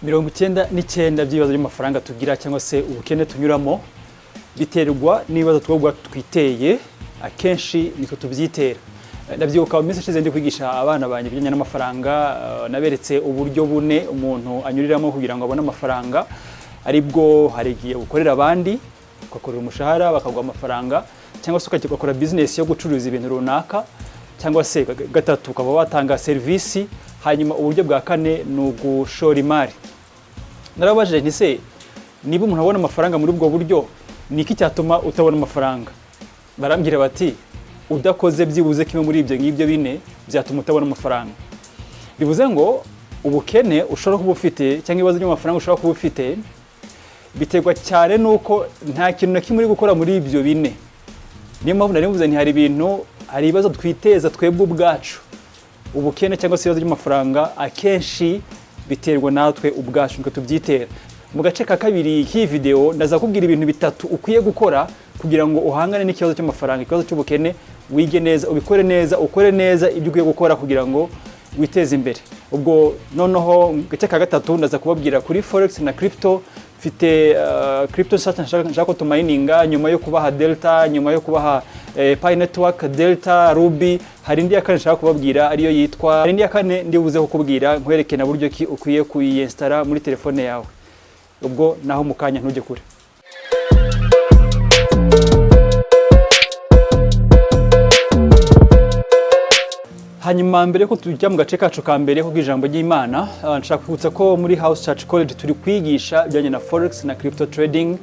99 by'ibibazo by'amafaranga tugira cyangwa se ubukene tunyuramo biterwa n'ibibazo twebwe twiteye. Akenshi nitwe tubyitera. Ndabyibuka mu minsi ishize ndi kwigisha abana banjye ibijyanye n'amafaranga, naberetse uburyo bune umuntu anyuriramo kugira ngo abone amafaranga. Aribwo hari igihe ukorera abandi, ugakorera umushahara bakaguha amafaranga, cyangwa se ukajya ugakora bizinesi yo gucuruza ibintu runaka, cyangwa se gatatu ukaba watanga serivisi. Hanyuma uburyo bwa kane ni ugushora imari. Narababajije nti: "Se niba umuntu abona amafaranga muri ubwo buryo, ni iki cyatuma utabona amafaranga?" Barambwira bati: "Udakoze byibuze kimwe muri ibyo ngibyo bine byatuma utabona amafaranga." Bivuze ngo ubukene ushobora kuba ufite cyangwa ibibazo by'amafaranga ushobora kuba ufite biterwa cyane n'uko nta kintu na kimwe uri gukora muri ibyo bine. Niyo mpamvu nari mvuze nti hari ibintu, hari ibibazo twiteza twebwe ubwacu. Ubukene cyangwa se ibibazo by'amafaranga akenshi biterwa natwe ubwacu, nitwe tubyitera. Mu gace ka kabiri k'iyi video ndaza kubwira ibintu bitatu ukwiye gukora kugira ngo uhangane n'ikibazo cy'amafaranga, ikibazo cy'ubukene. Wige neza, ubikore neza, ukore neza ibyo ukwiye gukora kugira ngo witeze imbere. Ubwo noneho mu gace ka gatatu ndaza kubabwira kuri forex na crypto. Mfite crypto nshaka ko tumayininga nyuma yo kubaha Delta, nyuma yo kubaha Pi Network, Delta, Ruby. Hari indi ya kane nshaka kubabwira ariyo yitwa, hari indi ya kane ndi buze kukubwira, nkwereke na buryo ki ukwiye kuyinstara muri telefone yawe. Ubwo naho mu kanya, ntujye kure. Hanyuma mbere ko tujya mu gace kacu ka mbere ko ijambo ry'Imana, nshaka kwibutsa ko muri House Church College turi kwigisha ibijyanye na forex na crypto trading.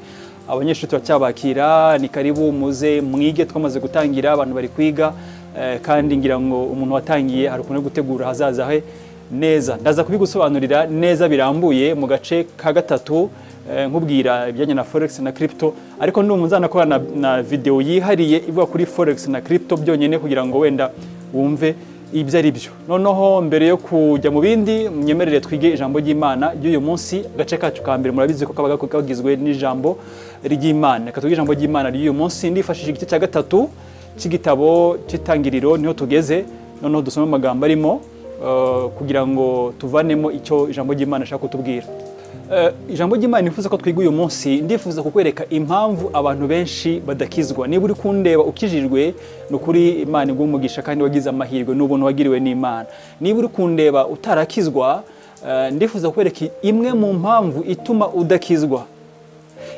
Abanyeshuri turacyabakira, ni karibu muze mwige. Twamaze gutangira, abantu bari kwiga, kandi ngira ngo umuntu watangiye hari ukuntu ari gutegura ahazaza he neza. Ndaza kubigusobanurira neza birambuye mu gace ka gatatu, nkubwira ibijyanye na forex na crypto. Ariko ndumva nzanakora na video yihariye ivuga kuri forex na crypto byonyine kugira ngo wenda wumve ibyo ari byo. Noneho mbere yo kujya mu bindi, munyemerere twige ijambo ry'Imana ry'uyu munsi. Agace kacu ka mbere murabizi ko kaba kagizwe n'ijambo ry'Imana. Reka twige ijambo ry'Imana ry'uyu munsi. Ndifashishije igice cya gatatu cy'igitabo cy'Itangiriro, niho tugeze. Noneho dusome amagambo arimo kugira ngo tuvanemo icyo ijambo ry'Imana rishaka kutubwira. Ijambo ry'Imana nifuza ko twiga uyu munsi, ndifuza kukwereka impamvu abantu benshi badakizwa. Niba uri kundeba ukijijwe, ni ukuri Imana iguha umugisha kandi wagize amahirwe n'ubuntu wagiriwe n'Imana. Niba uri kundeba utarakizwa, ndifuza kukwereka imwe mu mpamvu ituma udakizwa.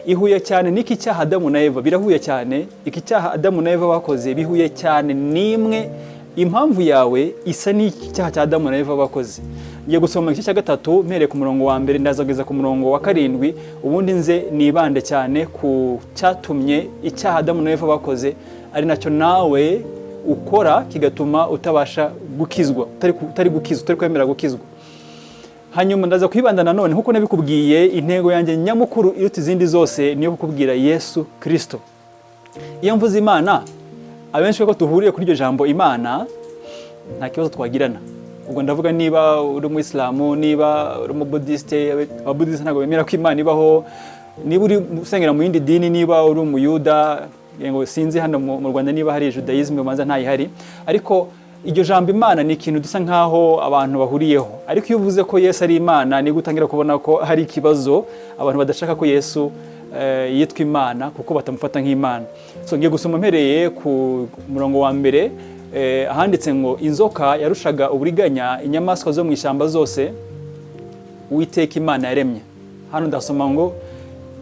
Ihuye cyane n'iki cyaha Adamu na Eva, birahuye cyane. Iki cyaha Adamu na Eva bakoze bihuye cyane n'imwe impamvu yawe isa n'iki cyaha cya Adamu na Eva bakoze. Ngiye gusoma igice cya gatatu mpereye ku murongo wa mbere, ndazageza ku murongo wa karindwi, ubundi nze nibande cyane ku cyatumye icyaha Adamu na Eva bakoze ari nacyo nawe ukora kigatuma utabasha gukizwa, utari gukizwa, utari kwemera gukizwa. Hanyuma ndaza kwibanda nanone, nkuko nabikubwiye, intego yanjye nyamukuru iruta izindi zose niyo kukubwira Yesu Kristo. Iyo mvuze Imana, abenshi ko duhuriye kuri iryo jambo Imana, nta kibazo twagirana. Ubwo ndavuga niba uri umuyisilamu, niba uri umubudisite, ababudisite ntabwo bemera ko Imana ibaho, niba uri usengera mu yindi dini, niba uri umuyuda, ngo sinzi hano mu Rwanda niba hari judaïsme, ubanza ntayihari. Ariko iryo jambo Imana ni ikintu dusa nkaho abantu bahuriyeho. Ariko iyo uvuze ko Yesu ari Imana, nibwo utangira kubona ko hari ikibazo, abantu badashaka ko Yesu yitwa Imana kuko batamufata nk'Imana. So ngiye gusoma mpereye ku murongo wa mbere, ahanditse ngo: "Inzoka yarushaga uburiganya inyamaswa zo mu ishyamba zose Uwiteka Imana yaremye." Hano ndasoma ngo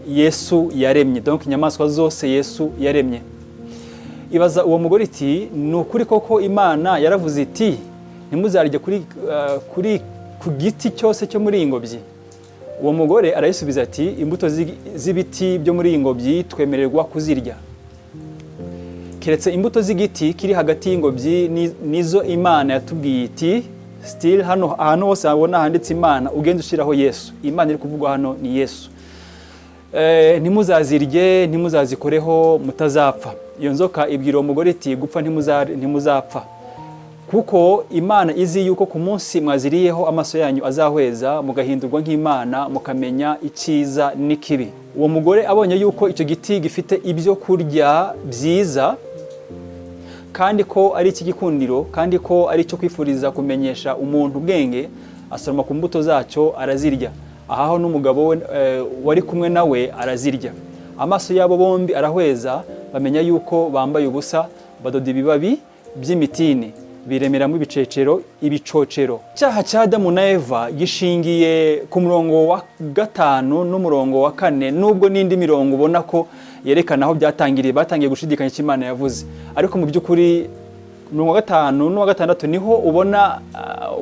Yesu yaremye, donc inyamaswa zose Yesu yaremye. "Ibaza uwo mugore iti: 'Ni ukuri koko Imana yaravuze iti: Ntimuzarye kuri ku giti cyose cyo muri iyi ngobyi?' Uwo mugore arayisubiza ati: 'Imbuto z'ibiti byo muri iyi ngobyi twemererwa kuzirya, keretse imbuto z'igiti kiri hagati y'ingobyi, nizo Imana yatubwiye iti.'" Still hano ahantu hose habona handitse Imana, ugenda ushyiraho Yesu. Imana iri kuvugwa hano ni Yesu. "Ntimuzazirye, ntimuzazikoreho, mutazapfa. Iyo nzoka ibwira uwo mugore iti: 'Gupfa ntimuzapfa, kuko Imana izi yuko ku munsi mwaziriyeho amaso yanyu azahweza, mugahindurwa nk'Imana, mukamenya icyiza n'ikibi.' Uwo mugore abonye yuko icyo giti gifite ibyo kurya byiza, kandi ko ari icy'igikundiro, kandi ko ari icyo kwifuriza kumenyesha umuntu ubwenge, asoroma ku mbuto zacyo arazirya." Ahaho n'umugabo we wari kumwe nawe arazirya. Amaso yabo bombi arahweza, bamenya yuko bambaye ubusa, badoda ibibabi by'imitini, biremeramo ibicecero, ibicocero. Icyaha cya Adamu na Eva gishingiye ku murongo wa 5 n'umurongo wa 4, nubwo n'indi mirongo ubona ko yerekana aho byatangiriye, batangiye gushidikanya icyo Imana yavuze. Ariko mu by'ukuri umurongo wa 5 n'uwa 6 niho ubona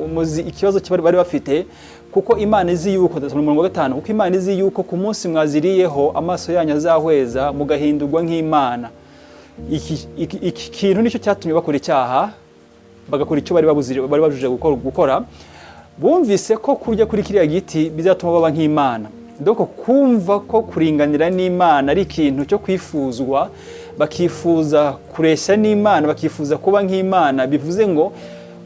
umuzi ikibazo bari bafite, kuko Imana izi yuko, mu murongo wa 5, kuko Imana izi yuko ku munsi mwaziriyeho amaso yanyu azahweza, mugahindurwa nk'Imana. Iki kintu nicyo cyatumye bakora icyaha, bagakora icyo bari babujije gukora. Bumvise ko kurya kuri kiriya giti bizatuma baba nk'Imana. Donc kumva ko kuringanira n'Imana ari ikintu cyo kwifuzwa, bakifuza kureshya n'Imana, bakifuza kuba nk'Imana, bivuze ngo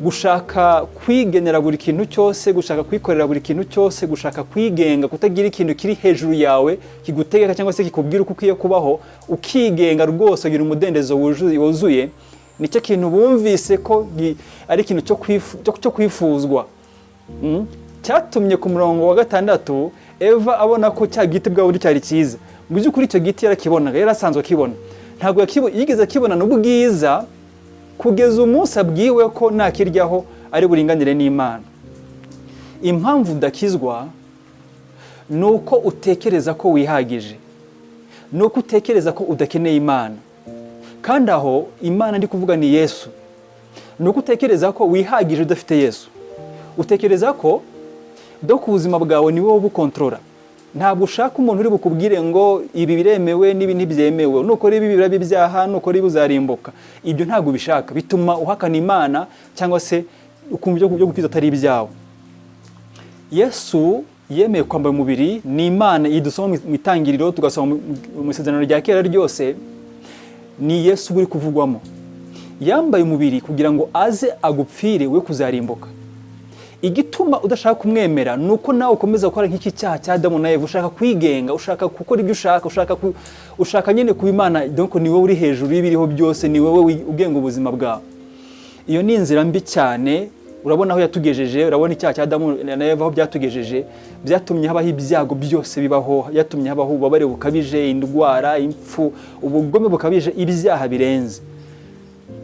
gushaka kwigenera buri kintu cyose, gushaka kwikorera buri kintu cyose, gushaka kwigenga, kutagira ikintu kiri hejuru yawe kigutegeka cyangwa se kikubwira uko ukwiye kubaho, ukigenga rwose, ugira umudendezo wuzuye. Nicyo kintu bumvise ko ari ikintu cyo kwifuzwa. Cyatumye ku murongo wa 6 Eva abona ko cya giti bwa bundi cyari cyiza. Mu by'ukuri icyo giti yarakibonaga, yari asanzwe akibona. Ntabwo yigeze akibonana ubwiza kugeza umunsi abwiwe ko nakiryaho ari buringanire n'Imana. Impamvu udakizwa ni uko utekereza ko wihagije, ni uko utekereza ko udakeneye Imana. Kandi aho Imana ndi kuvuga ni Yesu. Ni uko utekereza ko wihagije udafite Yesu. Utekereza ko donc ubuzima bwawe ni wowe ubukontorora. Ntabwo ushaka umuntu uri bukubwire ngo ibi biremewe n'ibi ntibyemewe, nukora ibi biraba ibyaha, nukora ibi uzarimbuka. Ibyo ntabwo ubishaka, bituma uhakana Imana cyangwa se ukumva ibyo gukiza atari ibyawe. Yesu yemeye kwambara umubiri, ni Imana iyi dusoma mu Itangiriro, tugasoma mu Isezerano rya Kera ryose, ni Yesu uri kuvugwamo. Yambaye umubiri kugira ngo aze agupfire we kuzarimbuka. Igituma udashaka kumwemera ni uko nawe ukomeza gukora nk'iki cyaha cya Adamu na Eva, ushaka kwigenga, ushaka gukora ibyo ushaka, ushaka nyine kuba Imana, donc ni wowe uri hejuru y'ibiriho byose, ni wowe ugenga ubuzima bwawe. Iyo ni inzira mbi cyane. Urabona aho yatugejeje, urabona icyaha cya Adamu na Eva aho byatugejeje, byatumye habaho ibyago byose bibaho, byatumye habaho ububabare bukabije, indwara, impfu, ubugome bukabije, ibyaha birenze.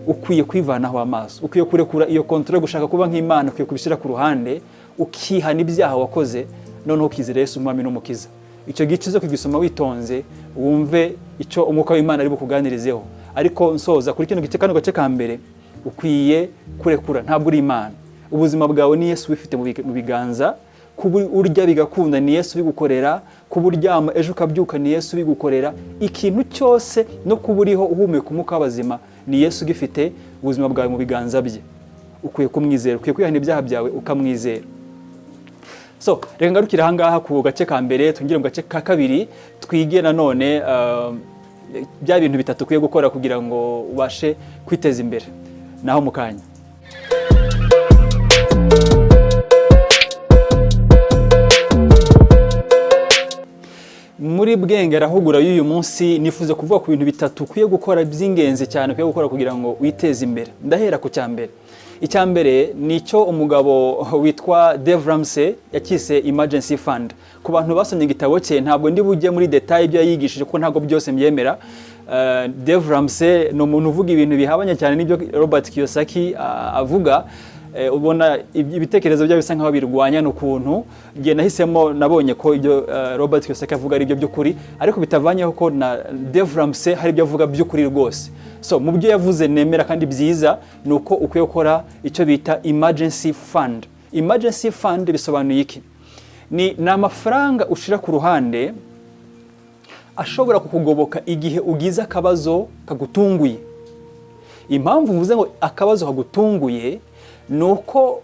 Ukwiye kwivanaho amaso, ukwiye kurekura iyo contrôle, gushaka kuba nk'Imana, ukwiye kubishyira ku ruhande, ukihana ibyaha wakoze, noneho ukizera Yesu umwami n'umukiza. Icyo gice uze kugisoma witonze, wumve icyo umwuka w'Imana ari bukuganirizeho. Ariko nsoza kuri kino gice, kano gace ka mbere, ukwiye kurekura, ntabwo uri Imana. Ubuzima bwawe ni Yesu ubifite mu biganza. Kuba urya bigakunda ni Yesu ubigukorera, kuba uryama ejo ukabyuka ni Yesu ubigukorera. Ikintu cyose, no kuba uriho uhumeka umwuka w'abazima, ni Yesu ugifite ubuzima bwawe mu biganza bye. Ukwiye kumwizera, ukwiye kwihana ibyaha byawe ukamwizera. So reka ngarukire ahangaha ku gace ka mbere, twinjire mu gace ka kabiri, twige nanone bya bintu bitatu ukwiye gukora kugira ngo ubashe kwiteza imbere. Naho mu kanya. Muri Bwenge Arahugura y'uyu munsi nifuza kuvuga ku bintu bitatu ukwiye gukora by'ingenzi cyane, ukwiye gukora kugira ngo witeze imbere. Ndahera ku cya mbere. Icya mbere ni icyo umugabo witwa Dave Ramsey yakise emergency fund. Ku bantu basomye igitabo cye, ntabwo ndi bujye muri détail ibyo yayigishije kuko ntabwo byose mbyemera. Dave Ramsey ni umuntu uvuga ibintu bihabanye cyane n'ibyo Robert Kiyosaki avuga. Ubona ibitekerezo bye bisa nkaho birwanya ukuntu. Njye nahisemo, nabonye ko ibyo Robert Kiyosaki avuga ari byo by'ukuri, ariko bitavanyeho ko na Dave Ramsey hari ibyo avuga by'ukuri rwose. So mu byo yavuze nemera kandi byiza ni uko ukwiye gukora icyo bita emergency fund. Emergency fund bisobanuye iki? Ni amafaranga ushira ku ruhande ashobora kukugoboka igihe ugize akabazo kagutunguye. Impamvu mvuze ngo akabazo kagutunguye ni uko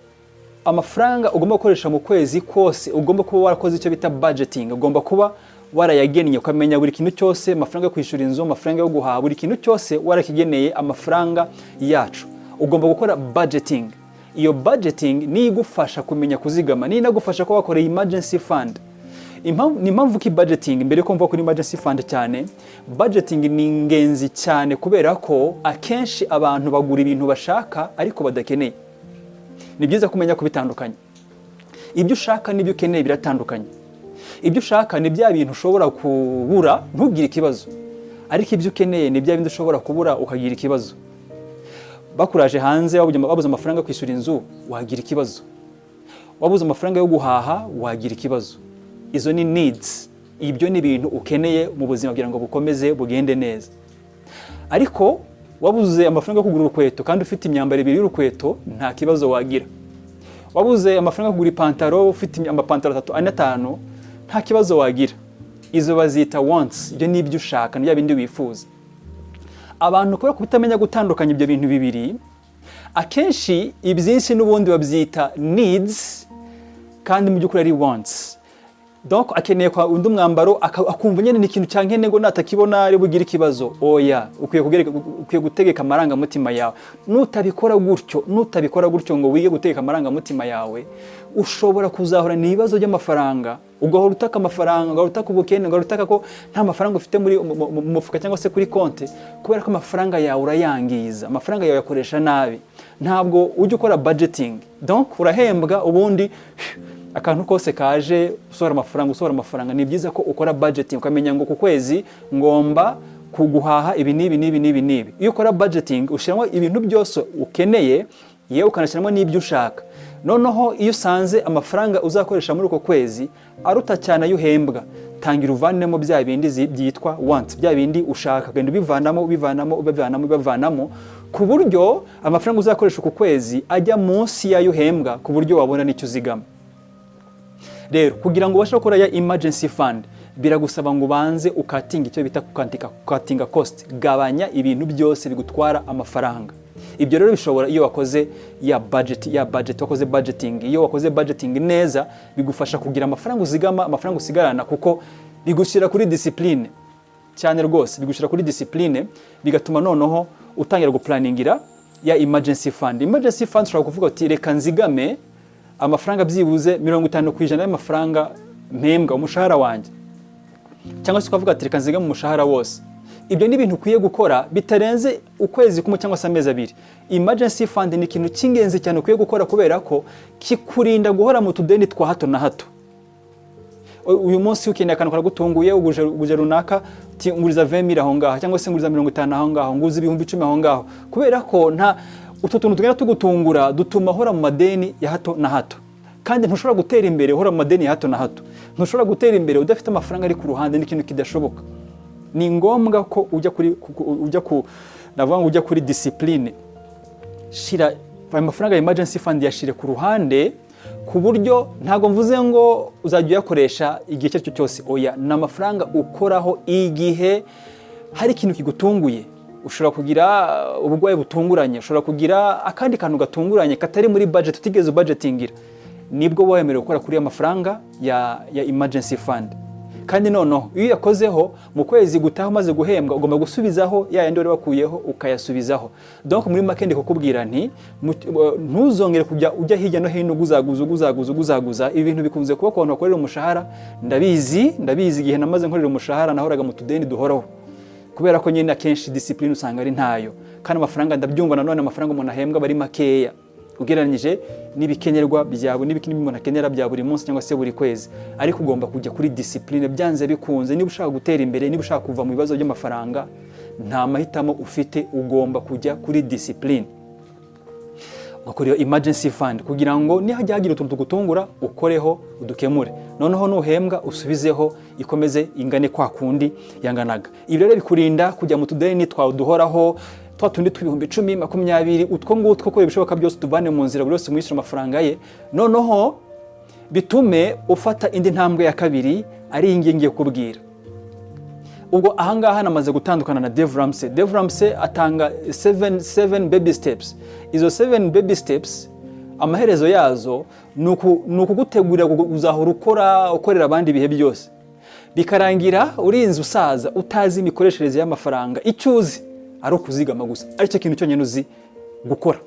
amafaranga ugomba gukoresha mu kwezi kose ugomba kuba warakoze icyo bita budgeting, ugomba kuba warayagennye, ukamenya buri kintu cyose, amafaranga yo kwishyura inzu, amafaranga yo guhaha, buri kintu cyose warakigeneye amafaranga yacu. Ugomba gukora budgeting. Iyo budgeting niyo igufasha kumenya kuzigama, niyo inagufasha kuba wakora emergency fund. Ni impamvu ki budgeting, mbere yuko mva kuri emergency fund cyane, budgeting ni ingenzi cyane kubera ko akenshi abantu bagura ibintu bashaka ariko badakeneye. Ni byiza kumenya kubitandukanya. Ibyo ushaka n'ibyo ukeneye biratandukanye. Ibyo ushaka ni bya bintu ushobora kubura ntugire ikibazo, ariko ibyo ukeneye ni bya bindi ushobora kubura ukagira ikibazo. Bakuraje hanze, wabuze amafaranga yo kwishyura inzu, wagira ikibazo. Wabuze amafaranga yo guhaha, wagira ikibazo. Izo ni needs, ibyo ni ibintu ukeneye mu buzima kugira ngo bukomeze bugende neza. Ariko wabuze amafaranga yo kugura urukweto kandi ufite imyambaro ibiri y'urukweto, nta kibazo wagira. Wabuze amafaranga yo kugura ipantaro ufite amapantaro atatu, ane, atanu, nta kibazo wagira. Izo bazita wants, ibyo ni ibyo ushaka, ni bya bindi wifuza. Abantu kubera kutamenya gutandukanya ibyo bintu bibiri, akenshi ibyinshi n'ubundi babyita needs kandi mu by'ukuri ari wants. Donc akeneye kwa undi mwambaro, akumva nyine ni ikintu cya nkenerwa, natakibona ari bugire ikibazo. Oya, ukwiye gutegeka amarangamutima yawe. Nutabikora gutyo ngo wige gutegeka amarangamutima yawe, ushobora kuzahorana ibibazo by'amafaranga, ugahora utaka amafaranga, ugahora utaka ubukene, ugahora utaka ko nta mafaranga ufite muri mu mufuka cyangwa se kuri konti, kubera ko amafaranga yawe urayangiza, amafaranga yawe uyakoresha nabi. Ntabwo ujya ukora budgeting. Donc urahembwa, ubundi akantu kose kaje usohora amafaranga, usohora amafaranga. Ni byiza ko ukora budgeting, ukamenya ngo ku kwezi ngomba kuguhaha ibi n'ibi n'ibi n'ibi n'ibi. Iyo ukora budgeting, ushyiramo ibintu byose ukeneye, yewe ukanashyiramo n'ibyo ushaka. Noneho iyo usanze amafaranga uzakoresha muri uko kwezi aruta cyane ayo uhembwa, tangira uvanemo bya bindi byitwa wants, bya bindi ushaka, ugenda ubivanamo, ubivanamo, ubivanamo, ubivanamo, ku buryo amafaranga uzakoresha uku kwezi ajya munsi y'ayo uhembwa, ku buryo wabona n'icyo uzigama. Rero kugira ngo ubashe gukora ya emergency fund, biragusaba ngo ubanze ucuttinga icyo bita gucuttinga cost. Gabanya ibintu byose bigutwara amafaranga. Ibyo rero bishobora iyo wakoze ya budget, wakoze budgeting. Iyo wakoze budgeting neza, bigufasha kugira amafaranga uzigama, amafaranga usigarana, kuko bigushyira kuri discipline cyane rwose. Bigushyira kuri discipline, bigatuma noneho utangira guplanningira ya emergency fund. Emergency fund, ushobora kuvuga uti: "Reka nzigame amafaranga byibuze 50% y'amafaranga mpembwa, umushahara wanjye," cyangwa se ukavuga ati: "Reka nzigame umushahara wose." Ibyo ni ibintu ukwiye gukora bitarenze ukwezi kumwe cyangwa se amezi 2. Emergency fund ni ikintu cy'ingenzi cyane ukwiye gukora, kubera ko kikurinda guhora mu tudeni twa hato na hato. Uyu munsi ukeneye akantu karagutunguye, uguje runaka uti: "Nguriza 20 mille aho ngaho," cyangwa se "Nguriza 50 aho ngaho, nguza 10,000 aho ngaho," kubera ko nta utu tuntu tugenda tugutungura dutuma uhora mu madeni ya hato na hato. Kandi ntushobora gutera imbere uhora mu madeni ya hato na hato. Ntushobora gutera imbere udafite amafaranga ari ku ruhande, ni ikintu kidashoboka. Ni ngombwa ko ujya kuri ujya ku navuga ngo ujya kuri discipline. Shira ayo mafaranga ya emergency fund, yashire ku ruhande, ku buryo ntabwo mvuze ngo uzajya uyakoresha igihe icyo ari cyo cyose. Oya, ni amafaranga ukoraho igihe hari ikintu kigutunguye. Ushobora kugira uburwayi butunguranye, ushobora kugira akandi kantu gatunguranye katari muri budget, utigeze ubudgetingira, nibwo wemerewe gukora kuri ayo mafaranga ya emergency fund. Kandi noneho iyo uyakozeho, mu kwezi gutaha umaze guhembwa ugomba gusubizaho ya yandi wari wakuyeho, ukayasubizaho. Donc muri make ndi kukubwira nti ntuzongere kujya ujya hirya no hino uguzaguza, uguzaguza, uguzaguza. Ibi bintu bikunze kuba ku bantu bakorera umushahara. Ndabizi, ndabizi, igihe namaze nkorera umushahara nahoraga mu tudeni duhoraho, kubera ko nyine akenshi discipline usanga ari ntayo. Kandi amafaranga, ndabyumva nanone, amafaranga umuntu ahembwa aba ari makeya ugereranyije n'ibikenerwa byawe, n'ibindi umuntu akenera bya buri munsi cyangwa se buri kwezi. Ariko ugomba kujya kuri discipline byanze bikunze niba ushaka gutera imbere, niba ushaka kuva mu bibazo by'amafaranga. Nta mahitamo ufite, ugomba kujya kuri discipline, ugakora iyo emergency fund kugira ngo nihajya hagira utuntu tugutungura ukoreho udukemure. Noneho nuhembwa usubizeho, ikomeze ingane kwa kundi yanganaga. Ibi rero bikurinda kujya mu tudeni twawe duhoraho, twa tundi tw'10,000, 20, utwo ngutwo. Ukora ibishoboka byose tuvane mu nzira, buri wese mwishyura amafaranga ye. Noneho bitume ufata indi ntambwe ya kabiri, ari iyi ngiyi ngiye kukubwira. Ubwo ahangaha namaze gutandukana na Dave Ramsey. Dave Ramsey atanga seven baby steps. Izo seven baby steps, amaherezo yazo ni ukugutegurira uzahora ukora, ukorera abandi ibihe byose, bikarangira urinze usaza utazi imikoreshereze y'amafaranga. Icyo uzi ari ukuzigama gusa, aricyo kintu cyonyine uzi gukora.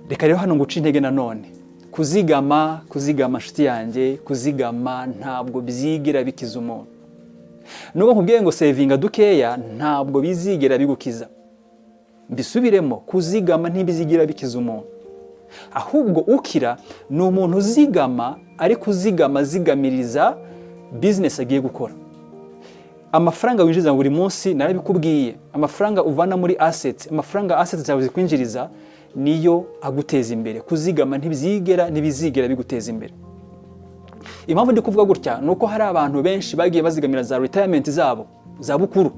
Reka rero hano nguce intege nanone. Kuzigama, kuzigama, nshuti yanjye, kuzigama ntabwo byigira bikiza umuntu. Nubwo nkubwiye ngo savinga dukeya, ntabwo bizigera bigukiza. Mbisubiremo: kuzigama ntibizigira bikiza umuntu. Ahubwo ukira ni umuntu uzigama, ariko uzigama azigamiriza business agiye gukora. Amafaranga winjiza buri munsi, narabikubwiye, amafaranga uvana muri assets, amafaranga assets zawe zikwinjiriza, niyo aguteza imbere. Kuzigama ntibizigera biguteza imbere. Impamvu ndi kuvuga gutya ni uko hari abantu benshi bagiye bazigamira za retirement zabo, za bukuru.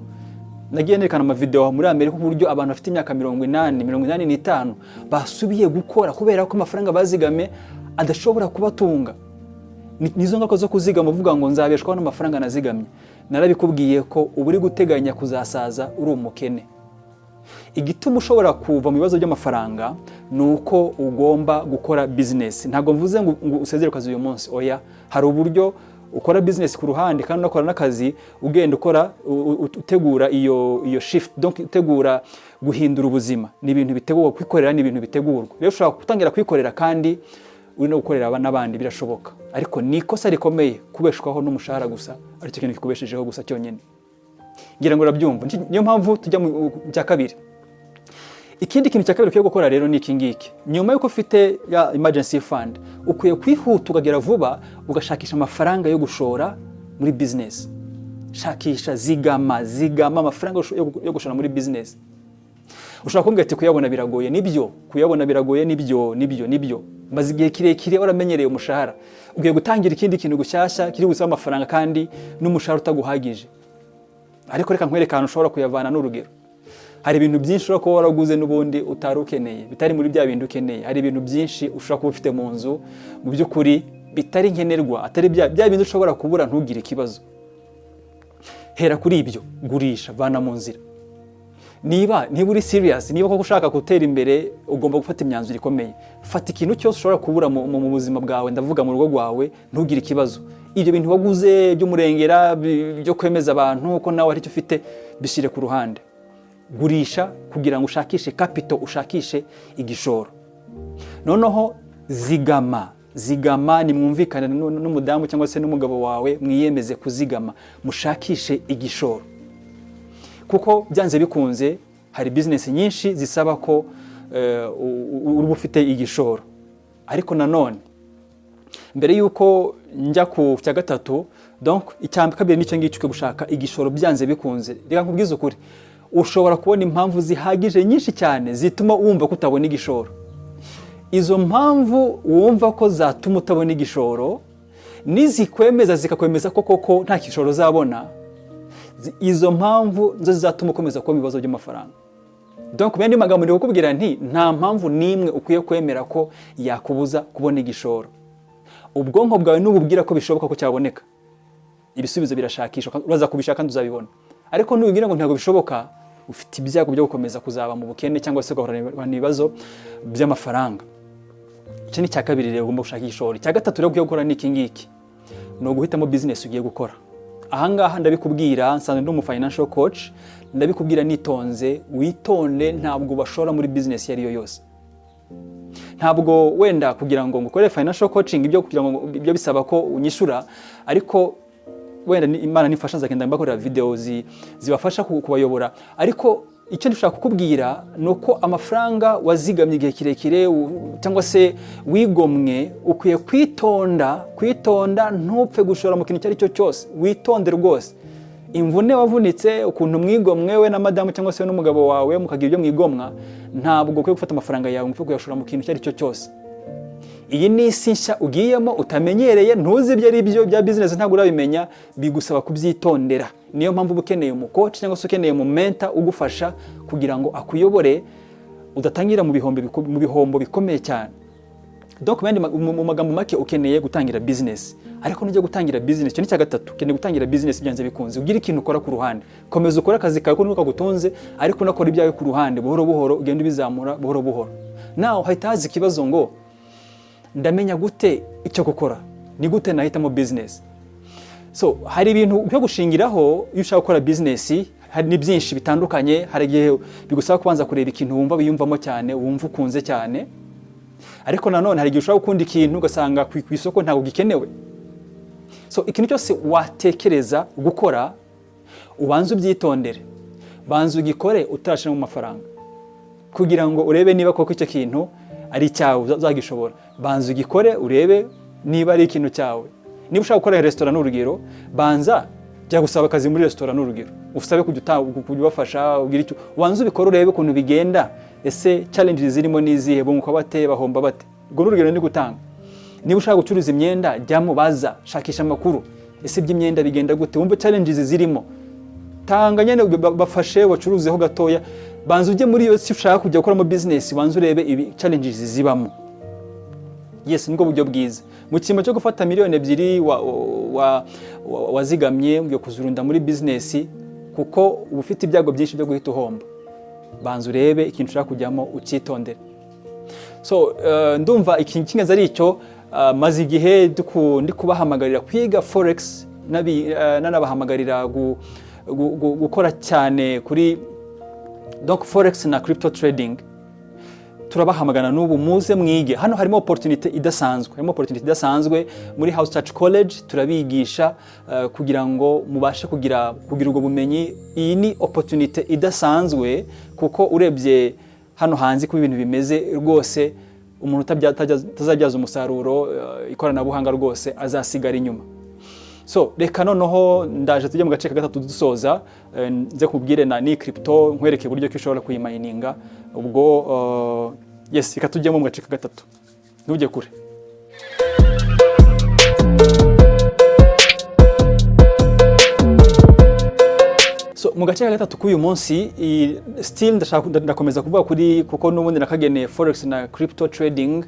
Nagiye nerekana amavideo muri Amerika uburyo abantu bafite imyaka 80, 85 basubiye gukora kubera ko amafaranga bazigame adashobora kubatunga. Nizo ngaruka zo kuzigama uvuga ngo nzabeshwaho n'amafaranga nazigamye. Narabikubwiye ko uba uri guteganya kuzasaza uri umukene. Igituma ushobora kuva mu bibazo by'amafaranga ni uko ugomba gukora business. Ntabwo mvuze ngo usezere akazi uyu munsi, oya. Hari uburyo ukora business ku ruhande kandi unakora n'akazi, ugenda ukora utegura iyo shift, donc utegura guhindura ubuzima. Ni ibintu bitegurwa, kwikorera ni ibintu bitegurwa. Rero ushobora gutangira kwikorera kandi uri no gukorera n'abandi, birashoboka. Ariko ni ikosa rikomeye kubeshwaho n'umushahara gusa, aricyo kintu kikubeshejeho gusa cyonyine. Ngira ngo urabyumva. Niyo mpamvu tujya mu cya kabiri. Ikindi kintu cya kabiri ukwiye gukora rero ni iki ngiki: nyuma y'uko ufite ya emergency fund, ukwiye kwihuta ukagera vuba ugashakisha amafaranga yo gushora muri business. Shakisha, zigama, zigama amafaranga yo gushora muri business. Ushobora kumbwira ati kuyabona biragoye. Nibyo, kuyabona biragoye, nibyo, nibyo, nibyo. Maze igihe kirekire waramenyereye umushahara, ugiye gutangira ikindi kintu gushyashya kiri gusaba amafaranga kandi n'umushahara utaguhagije. Ariko reka nkwereke ahantu ushobora kuyavana. N'urugero, hari ibintu byinshi ushobora kuba waraguze n'ubundi utari ukeneye, bitari muri bya bindi ukeneye. Hari ibintu byinshi ushobora kuba ufite mu nzu mu by'ukuri bitari nkenerwa, atari bya bindi ushobora kubura ntugire ikibazo. Hera kuri ibyo, gurisha, vana mu nzira. Niba uri serious, niba koko ushaka gutera imbere, ugomba gufata imyanzuro ikomeye. Fata ikintu cyose ushobora kubura mu buzima bwawe, ndavuga mu rugo rwawe, ntugire ikibazo. Ibyo bintu waguze by'umurengera, byo kwemeza abantu ko nawe hari icyo ufite, bishyire ku ruhande. Gurisha kugira ngo ushakishe capital, ushakishe igishoro. Noneho zigama, zigama. Nimwumvikane n'umudamu cyangwa se n'umugabo wawe, mwiyemeze kuzigama, mushakishe igishoro, kuko byanze bikunze hari business nyinshi zisaba ko uba ufite igishoro. Ariko nanone mbere y'uko njya ku cya gatatu, donc icya kabiri nicyo ngicyo, ukwiye gushaka igishoro byanze bikunze. Reka nkubwize ukuri, ushobora kubona impamvu zihagije nyinshi cyane zituma wumva ko utabona igishoro. Izo mpamvu wumva ko zatuma utabona igishoro nizikwemeza, zikakwemeza ko koko nta gishoro uzabona, izo mpamvu nizo zizatuma ukomeza kuba mu bibazo by'amafaranga. Donc mu yandi magambo ndi kukubwira nti nta mpamvu n'imwe ukwiye kwemera ko yakubuza kubona igishoro. Ubwonko bwawe nububwira ko bishoboka ko cyaboneka, ibisubizo birashakishwa, uraza kubishaka kandi uzabibona. Ariko nubibwira ngo ntabwo bishoboka, ufite ibyago byo gukomeza kuzaba mu bukene cyangwa se ugahorana ibibazo by'amafaranga. Icyo ni icya kabiri rero, ugomba gushaka igishoro. Icya gatatu rero ukwiye gukora ni iki ngiki: ni uguhitamo business ugiye gukora. Ahangaha ndabikubwira nsanzwe ndi umu financial coach, ndabikubwira nitonze. Witonde, ntabwo bashora muri business iyo ari yo yose. Ntabwo wenda kugira ngo ngukore financial coaching, ibyo kugira ngo ibyo bisaba ko unyishura, ariko wenda Imana nifasha nzagenda mbakorera video zibafasha kubayobora. Ariko icyo ndashaka kukubwira ni uko amafaranga wazigamye igihe kirekire cyangwa se wigomwe, ukwiye kwitonda, kwitonda, ntupfe gushora mu kintu icyo ari cyo cyose. Witonde rwose. Imvune wavunitse, ukuntu mwigomwe we na madamu cyangwa se n'umugabo wawe, mukagira ibyo mwigomwa, ntabwo ukwiye gufata amafaranga yawe ngo upfe kuyashora mu kintu icyo ari cyo cyose. Iyi ni isi nshya ugiyemo utamenyereye, ntuzi ibyo ari byo bya business, ntabwo urabimenya, bigusaba kubyitondera. Niyo mpamvu uba ukeneye umu coach cyangwa se ukeneye umu mentor ugufasha kugira ngo akuyobore, udatangira mu bihombo bikomeye cyane. Donc mu magambo make, ukeneye gutangira business. Ariko nujya gutangira business, icyo ni icya gatatu, ukeneye gutangira business byanze bikunze, ugire ikintu ukora ku ruhande. Komeza ukore akazi kawe ko niko kagutunze, ariko unakora ibyawe ku ruhande, buhoro buhoro ugenda ubizamura buhoro buhoro. Nawe hahita haza ikibazo ngo ndamenya gute icyo gukora? Ni gute nahitamo business? So hari ibintu byo gushingiraho iyo ushaka gukora business, hari ni byinshi bitandukanye. Hari igihe bigusaba kubanza kureba ikintu wumva wiyumvamo cyane, wumva ukunze cyane. Ariko nanone hari igihe ushobora gukunda ikintu ugasanga ku isoko ntabwo gikenewe. So ikintu cyose watekereza gukora, ubanze ubyitondere, banza ugikore utarashyiramo amafaranga, kugira ngo urebe niba koko icyo kintu ari icyawe, uzagishobora. Banza ugikore urebe niba ari ikintu cyawe. Niba ushaka gukora resitora, ni urugero, banza jya gusaba akazi muri resitora, ni urugero, usabe kujya ubafasha, ubwire icyo ubanza ubikore, urebe ukuntu bigenda. Ese challenges zirimo ni izihe? Bunguka bate? Bahomba bate? Ubwo ni urugero ndi gutanga. Niba ushaka gucuruza imyenda, jyamo, baza, shakisha amakuru. Ese iby'imyenda bigenda gute? Wumve challenges zirimo. Tanga nyine bafashe bacuruzeho gatoya. Banza ujye muri iyo si ushaka kujya gukoramo business, banza urebe ibi challenges zibamo. Yes, nibwo buryo bwiza. Mu cyimbo cyo gufata 2 miliyoni wazigamye ugiye kuzurunda muri business, kuko uba ufite ibyago byinshi byo guhita uhomba, banza urebe ikintu ushaka kujyamo, ucyitondere. So ndumva ikintu cy'ingenzi ari icyo. Maze igihe ndi kubahamagarira kwiga forex, nanabahamagarira gukora cyane kuri donc forex na crypto trading. Turabahamagana n'ubu, muze mwige. Hano harimo opportunity idasanzwe, harimo opportunity idasanzwe. Muri House Church College turabigisha kugira ngo mubashe kugira ubwo bumenyi. Iyi ni opportunity idasanzwe, kuko urebye hano hanze uko ibintu bimeze rwose, umuntu utazabyaza umusaruro ikoranabuhanga rwose azasigara inyuma. So reka noneho ndaje tujye mu gace ka gatatu dusoza, nze kubwire na ni crypto, nkwereke uburyo ki ushobora kuyimayininga. Ubwo yes, reka tujyemo mu gace ka gatatu, ntujye kure. So mu gace ka gatatu k'uyu munsi, still ndashaka ndakomeza kuvuga kuri, kuko n'ubundi nakageneye forex na crypto trading,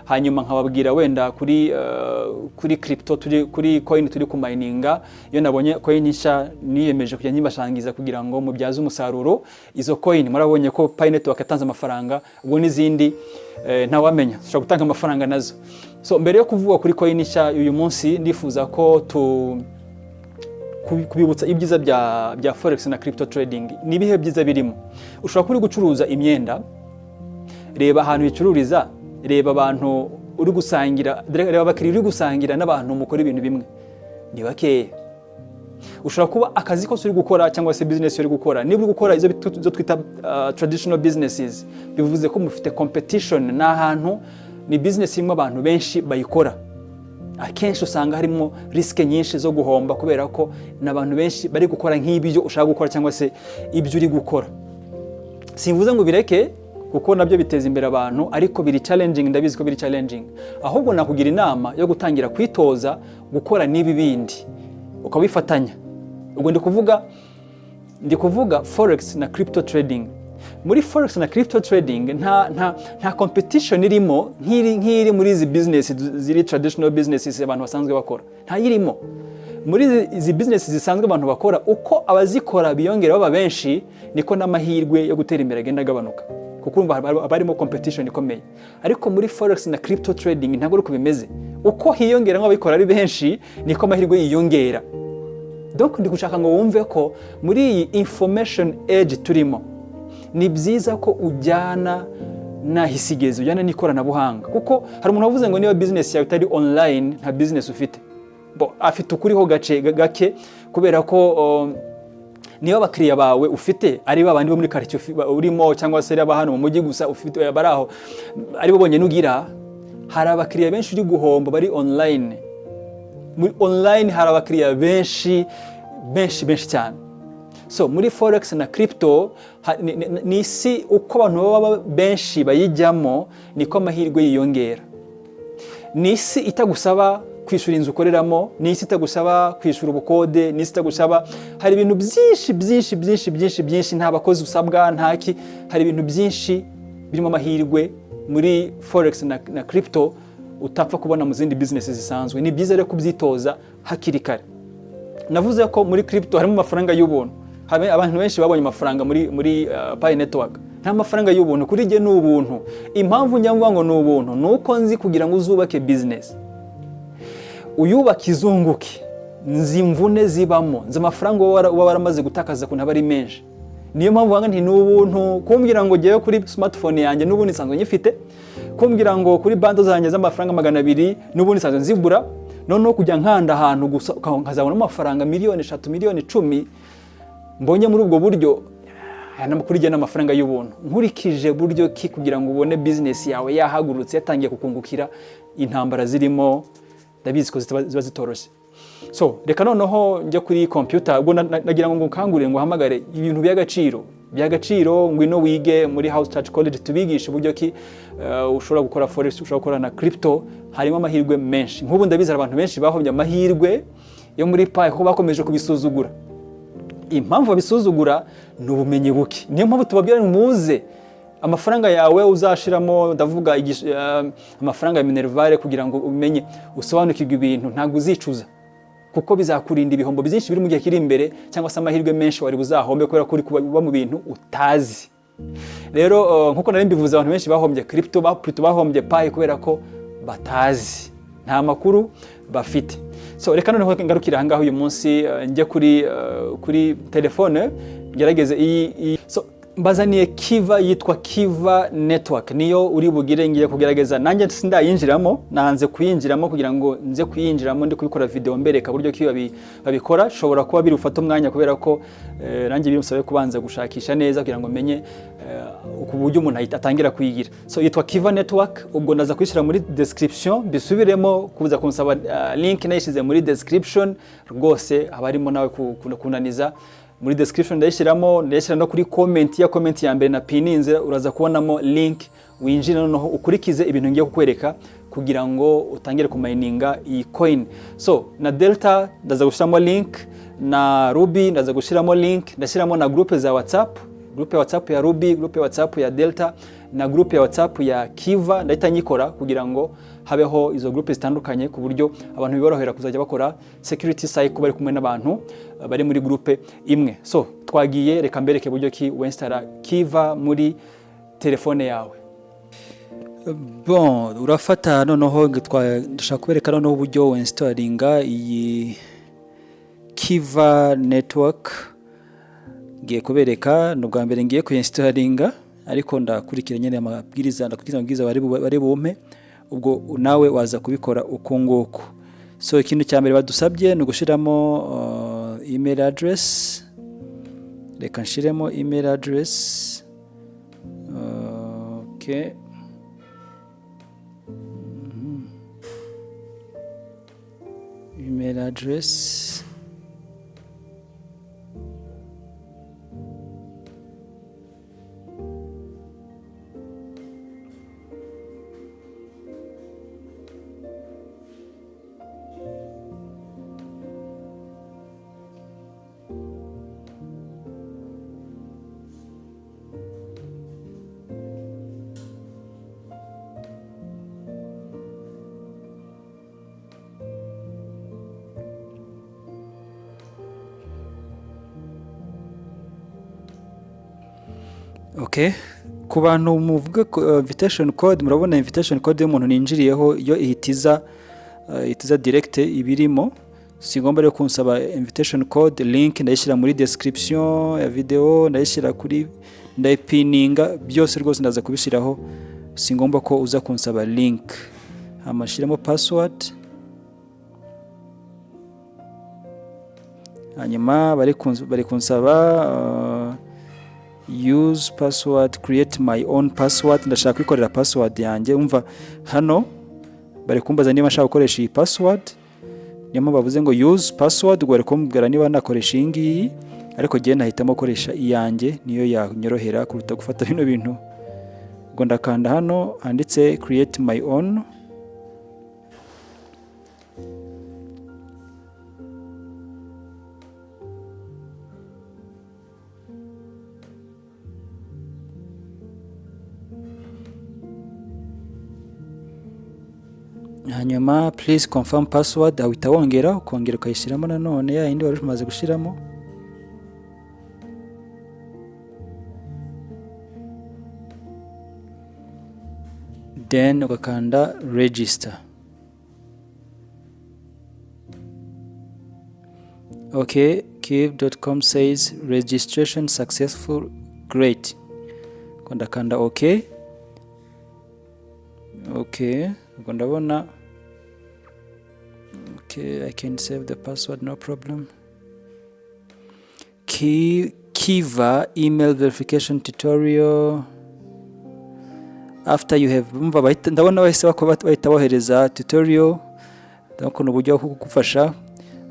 hanyuma nkababwira wenda kuri crypto turi kuri coin turi kumayininga. Iyo nabonye coin nshya, niyemeje kujya nyibashangiza kugira ngo mubyaze umusaruro izo coin. Murabonye ko Pi Network yatanze amafaranga, ubwo n'izindi ntawamenya zishobora gutanga amafaranga nazo. So mbere yo kuvuga kuri coin nshya uyu munsi, ndifuza ko tu kubibutsa ibyiza bya forex na crypto trading. Ni ibihe byiza birimo? Ushobora kuba uri gucuruza imyenda, reba ahantu uyicururiza, reba abantu uri gusangira, reba abakiriya uri gusangira n'abantu mukora ibintu bimwe, ni bakeya. Ushobora kuba akazi kose uri gukora cyangwa se business uri gukora, niba uri gukora izo twita traditional businesses, bivuze ko mufite competition. Ni ahantu, ni business irimo abantu benshi bayikora. Akenshi usanga harimo risque nyinshi zo guhomba, kubera ko ni abantu benshi bari gukora nk'ibyo ushaka gukora cyangwa se ibyo uri gukora. Simvuze ngo bireke, kuko nabyo biteza imbere abantu, ariko biri challenging, ndabizi ko biri challenging. Ahubwo nakugira inama yo gutangira kwitoza gukora n'ibi bindi, ukabifatanya. Ubwo ndi kuvuga forex na crypto trading. Muri forex na crypto trading nta competition irimo nk'iri muri izi business ziri traditional businesses abantu basanzwe bakora, ntayirimo. Muri izi business zisanzwe abantu bakora, uko abazikora biyongera baba benshi, niko n'amahirwe yo gutera imbere agenda agabanuka, kuko urumva haba harimo competition ikomeye. Ariko muri forex na crypto trading ntabwo ari uko bimeze. Uko hiyongera nk'ababikora ari benshi, niko amahirwe yiyongera. Donc ndi gushaka ngo wumve ko muri iyi information age turimo, ni byiza ko ujyana n'ahisigeze, ujyana n'ikoranabuhanga, kuko hari umuntu wavuze ngo niba business yawe itari online, nta business ufite. Bo, afite ukuriho gace gake, kubera ko niba abakiriya bawe ufite ari ba bandi bo muri quartier urimo, cyangwa se ari hano mu mujyi gusa ufite, bari aho ari bo bonyine ugira, hari abakiriya benshi uri guhomba bari online. Muri online hari abakiriya benshi benshi benshi cyane. So muri forex na crypto ni isi uko abantu baba benshi bayijyamo, niko amahirwe yiyongera. Ni isi itagusaba kwishyura inzu ukoreramo, ni isi itagusaba kwishyura ubukode, ni isi itagusaba, hari ibintu byinshi byinshi byinshi byinshi byinshi, nta bakozi usabwa, ntaki. Hari ibintu byinshi birimo amahirwe muri forex na crypto utapfa kubona mu zindi business zisanzwe. Ni byiza rero kubyitoza hakiri kare. Navuze ko muri crypto harimo amafaranga y'ubuntu. Abantu benshi babonye amafaranga muri Pi Network. Nta mafaranga y'ubuntu, kuri jye ni ubuntu. Impamvu njya mvuga ngo ni ubuntu ni uko nzi kugira ngo uzubake business, uyubake izunguke, nzi imvune zibamo, nzi amafaranga uba waramaze gutakaza ukuntu aba ari menshi. Niyo mpamvu mvuga nti ni ubuntu. Kumbwira ngo ngewe kuri smartphone yanjye n'ubundi nsanzwe nyifite, kumbwira ngo kuri bundle zanjye z'amafaranga 200 n'ubundi nsanzwe nzigura, noneho kujya nkanda ahantu gusa nkazabona amafaranga 3 miliyoni, miliyoni 10 mbonye muri ubwo buryo, aya kuri jye ni amafaranga y'ubuntu. Nkurikije buryo ki kugira ngo ubone business yawe yahagurutse, yatangiye kukungukira, intambara zirimo, Ndabizi ko ziba zitoroshye. So reka noneho njye kuri computer. Ubwo nagira ngo ngukangurire ngo uhamagare ibintu by'agaciro, by'agaciro. Ngwino wige muri House Church College, tubigishe uburyo ki ushobora gukora forex, ushobora gukora na crypto. Harimo amahirwe menshi. Nk'ubu ndabizi hari abantu benshi bahombye amahirwe yo muri Pi kuko bakomeje kubisuzugura. Impamvu babisuzugura ni ubumenyi buke. Niyo mpamvu tubabwira ngo muze, amafaranga yawe uzashiramo, ndavuga amafaranga ya minerval, kugira ngo umenye, usobanukirwe ibintu, ntabwo uzicuza, kuko bizakurinda ibihombo byinshi biri mu gihe kiri imbere, cyangwa se amahirwe menshi wari buzahombe kubera ko uri kuba mu bintu utazi. Rero nkuko nari mbivuze, abantu benshi bahombye crypto, plutôt bahombye Pi kubera ko batazi, nta makuru bafite. So reka noneho ngarukire ahangaha uyu munsi, njye kuri telefone ngerageze iyi. So mbazaniye Kiva, yitwa Kiva Network, niyo uri bugire. Ngiye kugerageza nanjye, sindayinjiramo, nanze kuyinjiramo kugira ngo nze kuyinjiramo ndi kubikora video mbereka buryo ki babikora. Shobora kuba biri bufate umwanya kubera ko nanjye bimusabe kubanza gushakisha neza kugira ngo menye ku buryo umuntu atangira kuyigira. So yitwa Kiva Network. Ubwo ndaza kuyishyira muri description, bisubiremo kuza kunsaba link, nayishyize muri description rwose. Haba harimo nawe kunaniza muri description ndayishyiramo, ndayishyira no kuri comment ya comment ya mbere na pininze, uraza kubonamo link, winjire noneho ukurikize ibintu ngiye kukwereka kugira ngo utangire kumayininga iyi coin. So na Delta ndaza gushyiramo link, na Ruby ndaza gushyiramo link, ndashyiramo na groupe za WhatsApp, groupe ya WhatsApp ya Ruby, groupe ya WhatsApp ya Delta na groupe ya WhatsApp ya Kiva. Ndahita nyikora kugira ngo habeho izo groupe zitandukanye, ku buryo abantu biborohera kuzajya bakora security cycle bari kumwe n'abantu bari muri groupe imwe. So twagiye, reka mbereke buryo ki winstalla Kiva muri telefone yawe. Bon, urafata noneho ndashaka kubereka noneho uburyo winstallinga iyi Kiva Network. Ngiye kubereka, ni ubwa mbere ngiye kuyinstallinga, ariko ndakurikira nyine amabwiriza, ndakurikiza amabwiriza bari bumpe. Ubwo nawe waza kubikora uko nguko. So ikintu cya mbere badusabye ni ugushyiramo email address. Reka nshiremo email address. Okay. Email address. Okay. Ku bantu muvuga invitation code, murabona invitation code y'umuntu ninjiriyeho yo ihitiza direct ibirimo. Si ngombwa rero kunsaba invitation code. Link ndayishyira muri description ya video, ndayishyira kuri, ndayipininga byose rwose, ndaza kubishyiraho. Si ngombwa ko uza kunsaba link. Amashyiramo password, hanyuma bari kunsaba use password, create my own password. Ndashaka kwikorera password yanjye. Umva, hano bari kumbaza niba nshaka gukoresha iyi password, niyo mpamvu bavuze ngo "use password". Ubwo bari kumbwira niba nakoresha iyi ngiyi, ariko njyewe nahitamo gukoresha iyanjye, niyo yanyorohera kuruta gufata bino bintu. Ubwo ndakanda hano handitse "create my own". Hanyuma "please confirm password", uhita wongera ukongera ukayishyiramo nanone ya yindi wari umaze gushyiramo. Then ugakanda register. Okay, kiva.com says "registration successful". Great. Ubwo ndakanda okay. Okay, ubwo ndabona, okay, I can save the password, no problem. Kiva email verification tutorial. After you have, umva, ndabona bahise bahita bohereza tutorial. Donc ni uburyo bwo kugufasha.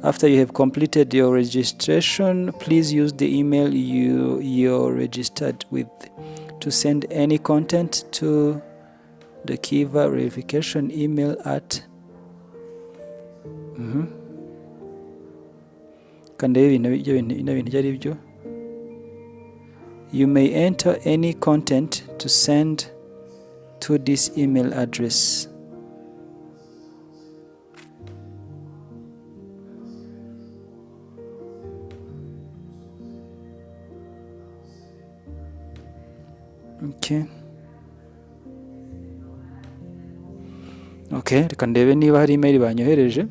After you have completed your registration, please use the email you registered with to send any content to the Kiva verification email at. Kandi ibintu ibyo bintu bino bintu ibyo ari byo. You may enter any content to send to this email address. Okay, reka ndebe niba hari email banyohereje.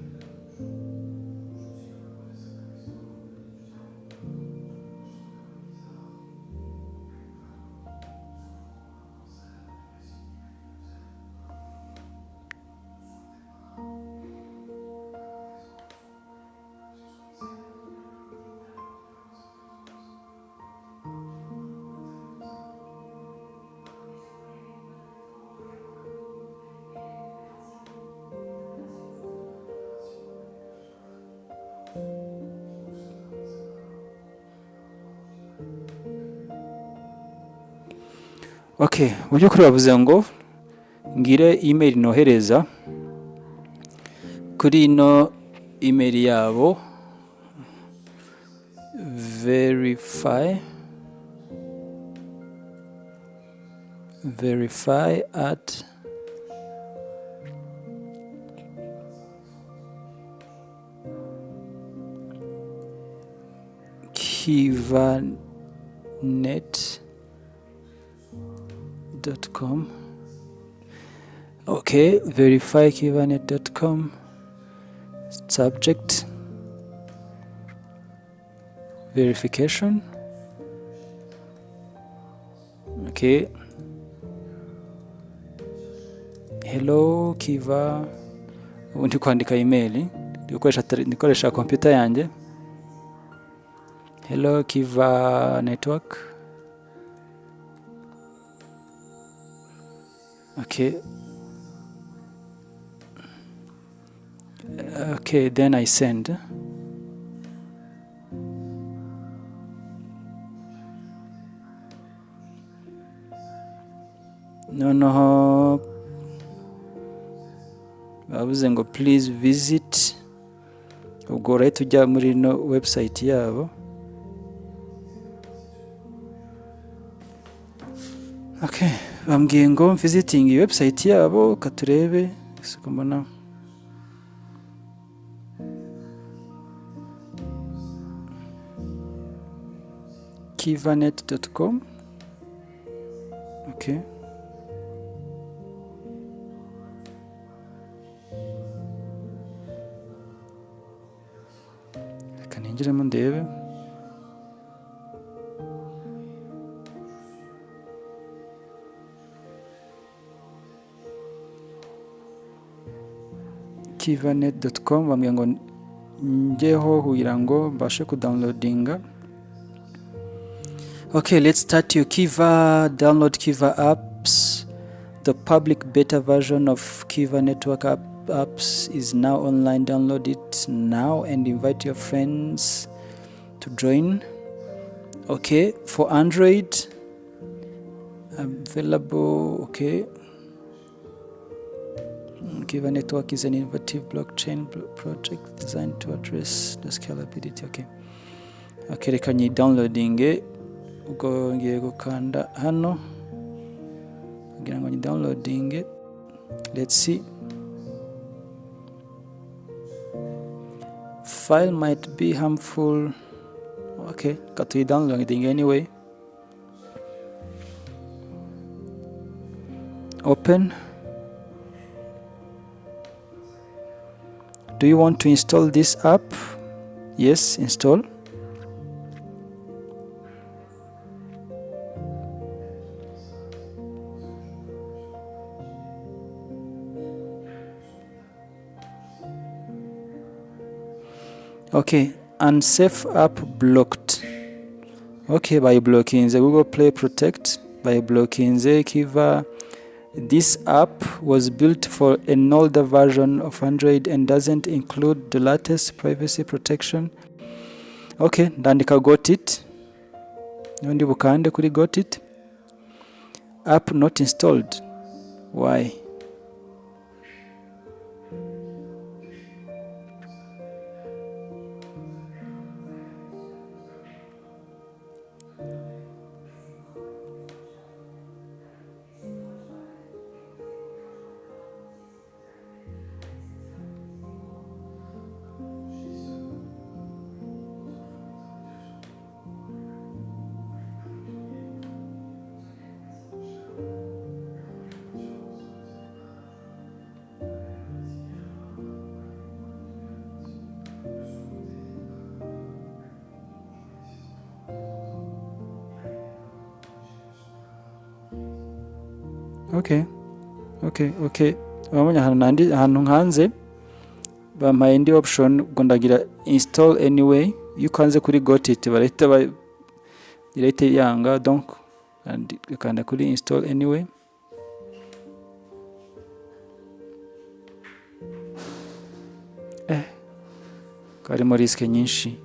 Okay, mu by'ukuri bavuze ngo ngire email nohereza kuri ino email yabo, verify@kivanet.com. Okay, verify kivanet.com, subject verification. Okay, hello Kiva. Ubu ndi kwandika email, ndi gukoresha computer yanjye. Hello Kiva Network. Okay, then I send. Noneho bavuze ngo please visit. Ubwo urahita ujya muri ino website yabo. Okay, bambwiye ngo visiting website yabo, katurebe siko mbona. kivanet.com. Okay, reka ninjiremo ndebe. kivanet.com, bambwiye ngo njyeho kugira ngo mbashe kudownloadinga. Okay, let's start your Kiva. Download Kiva apps. The public beta version of Kiva Network apps is now online. Download it now and invite your friends to join. Okay, for Android available. Okay, Kiva Network is an innovative blockchain project designed to address the scalability. Okay, reka nyi downloading. Ubwo ngiye gukanda hano kugira ngo nyi downloading. Let's see. File might be harmful. Okay, reka tuyi downloading anyway. Open. Do you want to install this app? Yes, install. Okay, unsafe app blocked. Okay, by blocking the Google Play Protect, by blocking the Kiva This app was built for an older version of Android and doesn't include the latest privacy protection. Okay, ndandika "got it", n'undi bukande kuri "got it". App not installed. Why? Okay, urabona ahantu nandi, ahantu nkanze bampaye indi option, ubwo ndagira "install anyway". Iyo ukanze kuri "got it", barahita irahita yanga. Donc ukanda kuri "install anyway". Karimo risk nyinshi.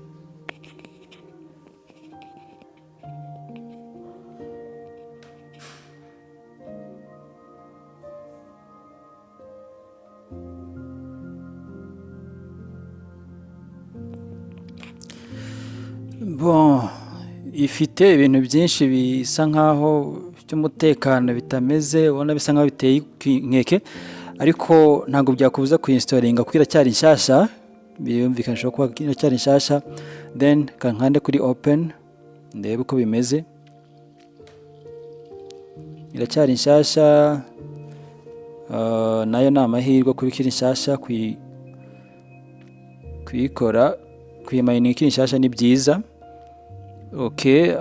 Bon, ifite ibintu byinshi bisa nkaho by'umutekano bitameze, ubona bisa nkaho biteye inkeke, ariko ntabwo byakubuza kuyinstallinga kuko iracyari nshyashya. Birumvikana ishobora kuba iracyari nshyashya. Then kankande kuri "open", ndebe uko bimeze. Iracyari nshyashya, nayo ni amahirwe kuba ikiri nshyashya. Kuyikora, kuyimayininga ikiri nshyashya ni byiza. Okay,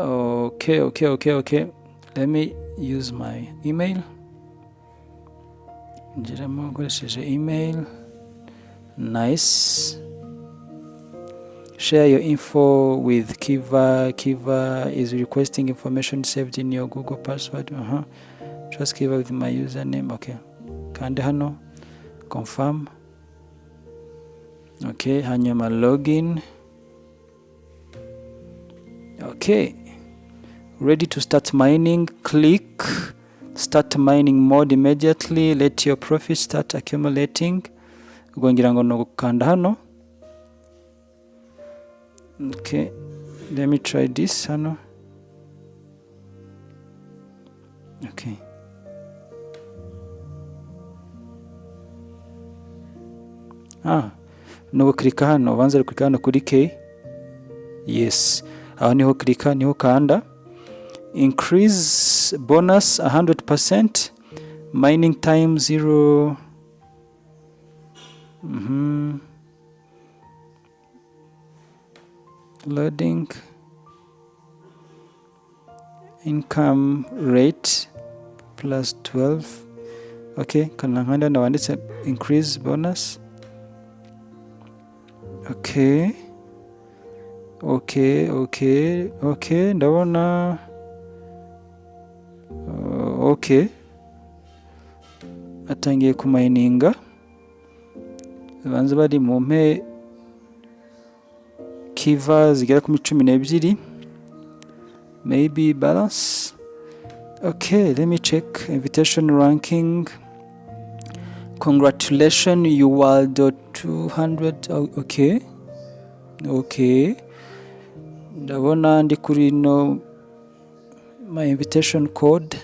let me use my email. Ngeramo nkoresheje email. Nice. Share your info with Kiva. Kiva is requesting information saved in your Google password. Trust Kiva with my username. Okay, kandi hano confirm. Okay, hanyuma login. Okay, ready to start mining. Click "start mining mode" immediately. Let your profit start accumulating. Ubwo ngira ngo ni ugukanda hano. Okay, let me try this hano. Okay, ni ugukirika hano, ubanza kurika hano kuri K. Yes, aho niho kirika, niho kanda. Increase bonus 100%, mining time 0. Loading, income rate plus 12. Okay, kana nkanda hano wanditse "increase bonus". Okay, ndabona okay, atangiye kumayininga. Banza bari mu mpe Kiva zigera kuri 12, maybe balance. Okay, let me check invitation ranking. Congratulations, you are the 200. Oh, okay, ndabona ndi kuri no my invitation code.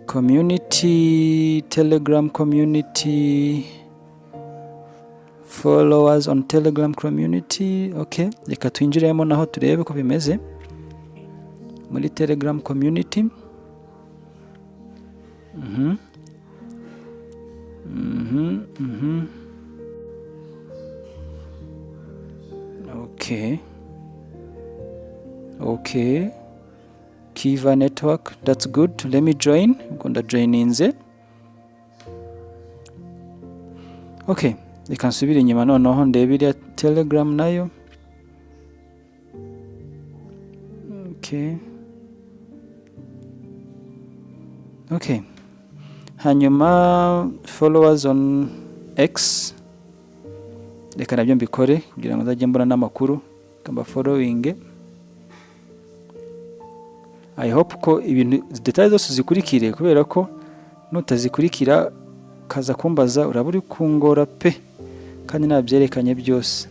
Community, Telegram community, followers on Telegram community. Okay, reka twinjiremo naho turebe ko bimeze muri Telegram community. Okay, Kiva network, that's good. Let me join. Ubwo ndajoininze. Okay, reka nsubire inyuma noneho ndebe iriya Telegram nayo. Okay. Okay, hanyuma followers on X, reka nabyo mbikore kugira ngo nzajye mbona n'amakuru kamba following. I hope ko ibintu details zose uzikurikire, kubera ko nutazikurikira ukaza kumbaza uraba uri kungora pe, kandi nabyerekanye byose.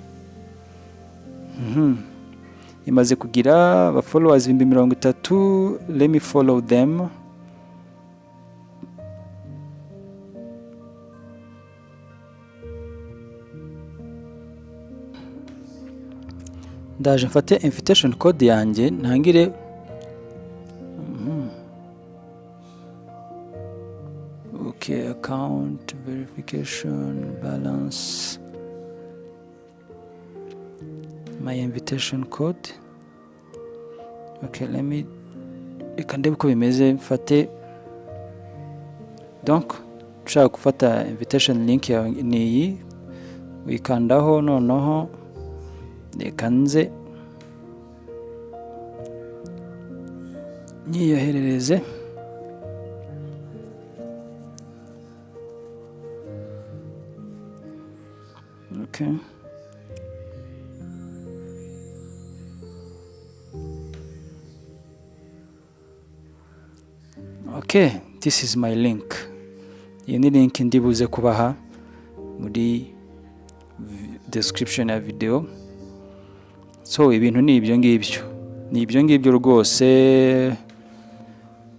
Imaze kugira aba followers 30,000. Let me follow them. Ndaje mfate invitation code yanjye ntangire. Okay, account verification, balance, my invitation code. Okay, let me, reka ndebe uko bimeze. Mfate, donc ushaka gufata invitation link yawe ni iyi wikandaho. Noneho reka nze nyiyoherereze. Okay, this is my link. Iyi ni link ndi buze kubaha muri description ya video. So ibintu ni ibyo ngibyo, ni ibyo ngibyo rwose.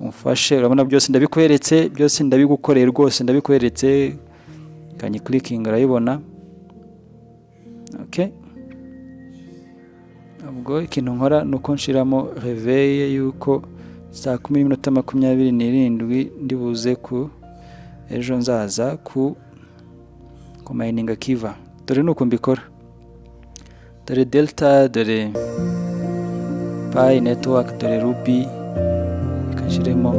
Umfashe, urabona byose ndabikweretse, byose ndabigukoreye rwose, ndabikweretse. Kanyi clicking urayibona. Okay, ubwo ikintu nkora ni uko nshiramo réveil yuko saa 10:27 ndi buze ku ejo nzaza ku kumayininga Kiva. Dore nuko mbikora, dore Delta, dore Pi Network, dore Ruby. Reka nshiremo,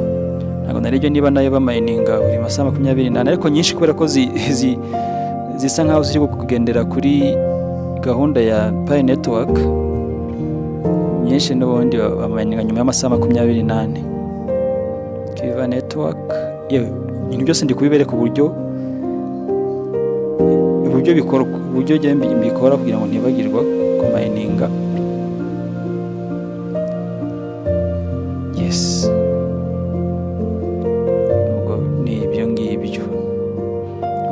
ntabwo narebye niba nayo bamayininga buri masaha 24, ariko nyinshi kubera ko zisa nkaho ziri kugendera kuri gahunda ya Pi Network, nyinshi n'ubundi bamayininga nyuma y'amasaha 24. Kiva Network, yewe ibintu byose ndi kubibereka uburyo bikorwa, uburyo njye mbikora kugira ngo ntibagirwa kumayininga. Yes, ubwo ni ibyo ngibyo.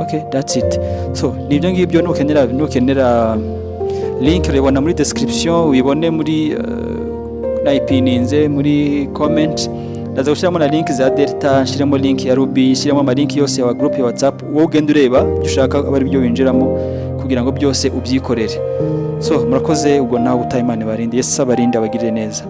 Okay, that's it. So ni ibyo ngibyo. Nukenera link urayibona muri description, uyibone muri nayipininze muri comment. Ndaza gushyiramo na link za Delta, nshyiremo link ya Ruby, nshyiremo ama link yose ya group ya WhatsApp. Wowe ugenda ureba ibyo ushaka aba ari byo winjiramo kugira ngo byose ubyikorere. So murakoze, ubwo nawe utaha, Imana ibarinde, Yesu abarinde, abagirire neza.